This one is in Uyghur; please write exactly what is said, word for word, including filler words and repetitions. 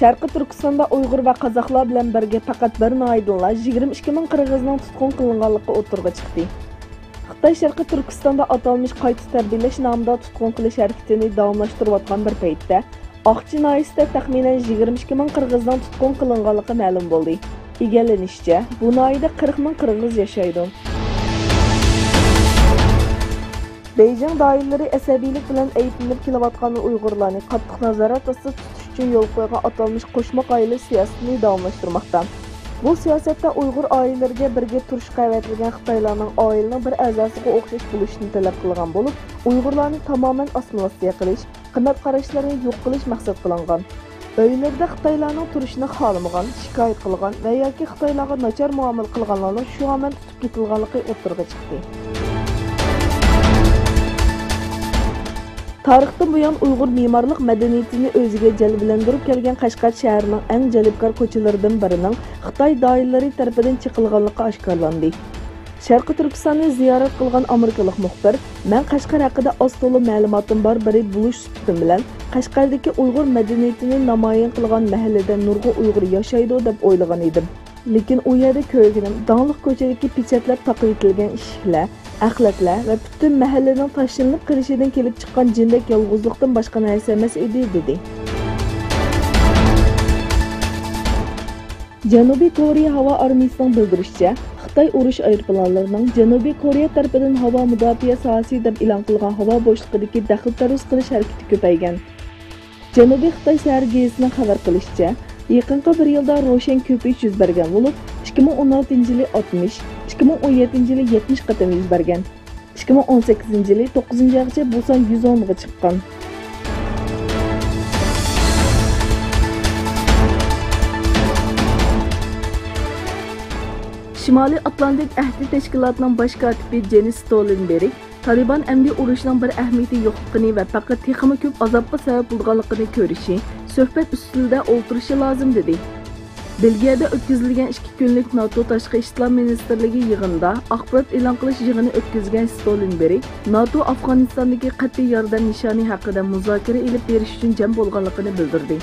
شەرقىي تۈركىستاندا ئۇيغۇر ۋە قازاقلار بىلەن بىرگە پەقەت بىر ناھىيەدىنلا يىگىرمە ئىككى مىڭ قىرغىزنىڭ تۇتقۇن قىلىنغانلىقى ئوتتۇرىغا چىقتى. خىتاي شەرقىي تۈركىستاندا ئاتالمىش قايتا تەربىيەلەش نامىدا تۇتقۇن قىلىش ھەرىكىتىنى داۋاملاشتۇرۇۋاتقان بىر پەيتتە، ئاقچى ناھىيەسىدە تەخمىنەن يىگىرمە ئىككى مىڭ قىرغىزنىڭ تۇتقۇن قىلىنغانلىقى مەلۇم بولدى. ئىگىلىنىشىچە، بۇ ناھىيەدە قىرىق مىڭ قىرغىز ياشايدۇ. بېيجىڭ دائىرىلىرى ئەسەبىيلىك بىلەن ئەيىبلىنىپ كېلىۋاتقان ئۇيغۇرلارنى قاتتىق نازارەت ئاستىدا تۇتۇش ئۈچۈن يولغا قويغان ئاتالمىش قوشما ئائىلە سىياسىتىنى داۋاملاشتۇرماقتا. بۇ سىياسەتتە ئۇيغۇر ئائىلىلىرىگە بىرگە تۇرۇشقا ئەۋەتىلگەن خىتايلارنىڭ ئائىلىنىڭ بىر ئەزاسىغا ئوخشاش بولۇشىنى تەلەپ قىلغان بولۇپ، ئۇيغۇرلارنى تامامەن ئاسسىمىلياتسىيە قىلىش، قىممەت قاراشلىرىنى يوق قىلىش مەقسەت قىلىنغان. ئۆيلىرىدە خىتايلارنىڭ تۇرۇشىنى خالىمىغان، شىكايەت قىلغان ۋە ياكى خىتايلارغا ناچار مۇئامىلە قىلغانلارنىڭ شۇ ھامان تۇتۇپ كېتىلغانلىقى ئوتتۇرىغا چىقتى. تارىختىن بۇيان ئۇيغۇر مېمارلىق مەدەنىيىتىنى ئۆزىگە جەلۋىلەندۈرۈپ كەلگەن قەشقەر شەھىرىنىڭ ئەڭ جەلپكار كوچىلىرىدىن بىرىنىڭ خىتاي دائىرىلىرى تەرىپىدىن چېقىلغانلىقى ئاشكارىلاندى. شەرقىي تۈركىستاننى زىيارەت قىلغان ئامېرىكىلىق مۇخبىر، مەن قەشقەر ھەققىدە ئاز تولا مەلۇماتىم بار بىرى بولۇش سۈپىتىم بىلەن، قەشقەردىكى ئۇيغۇر مەدەنىيىتىنى نامايان قىلغان مەھەللىدە نۇرغۇن ئۇيغۇر ياشايدۇ دەپ ئويلىغان ئىدىم. لېكىن ئۇ يەردە كۆرگىنىم داڭلىق كوچىدىكى پېچەتلەپ تاقىۋېتىلگەن ئىشىكلەر، ئەخلەتلەر ۋە پۈتۈن مەھەللىنىڭ تاشلىنىپ قېلىشىدىن كېلىپ چىققان جىندەك يالغۇزلۇقتىن باشقا نەرسە ئەمەس ئىدى، دېدى. جەنۇبىي كورېيە ھاۋا ئارمىيىسىنىڭ بىلدۈرۈشىچە، خىتاي ئۇرۇش ئايروپىلانلىرىنىڭ جەنۇبىي كورېيە تەرىپىدىن ھاۋا مۇداپىئە ساھەسى دەپ ئېلان قىلغان ھاۋا بوشلۇقىدىكى دەخلى تەرۇز قىلىش ھەرىكىتى كۆپەيگەن. جەنۇبىي خىتاي سەھەر گېزىتىنىڭ خەۋەر قىلىشىچە، يېقىنقى بىر يىلدا روشەن كۆپىيىش يۈز بەرگەن بولۇپ، ئىككى مىڭ ئون ئالتىنچى يىلى ئاتمىش، ئىككى مىڭ ئون يەتتىنچى يىلى يەتمىش قېتىم يۈز بەرگەن. ئىككى مىڭ ئون سەككىزىنچى يىلى توققۇزىنچى ئايغىچە بۇ سان يۈز ئونغا چىققان. شىمالىي ئاتلانتىك ئەھدى تەشكىلاتىنىڭ باش كاتىپى جېنس ستولېنبېرگ تالىبان ئەمدى ئۇرۇشنىڭ بىر ئەھمىيىتى يوقلۇقىنى ۋە پەقەت تېخىمۇ كۆپ ئازابقا سەۋەب بولىدىغانلىقىنى كۆرۈشى، سۆھبەت ئۈستىلىدە ئولتۇرۇشى لازىم، دېدى. بېلگىيەدە ئۆتكۈزۈلگەن ئىككى كۈنلۈك ناتو تاشقى ئىشلار مىنىستىرلىكى يىغىنىدا ئاخبارات ئېلان قىلىش يىغىنى ئۆتكۈزگەن ستولېنبېرگ ناتو ئافغانىستاندىكى قەتئىي ياردەم نىشانى ھەققىدە مۇزاكىرە ئېلىپ بېرىش ئۈچۈن جەم بولغانلىقىنى بىلدۈردى.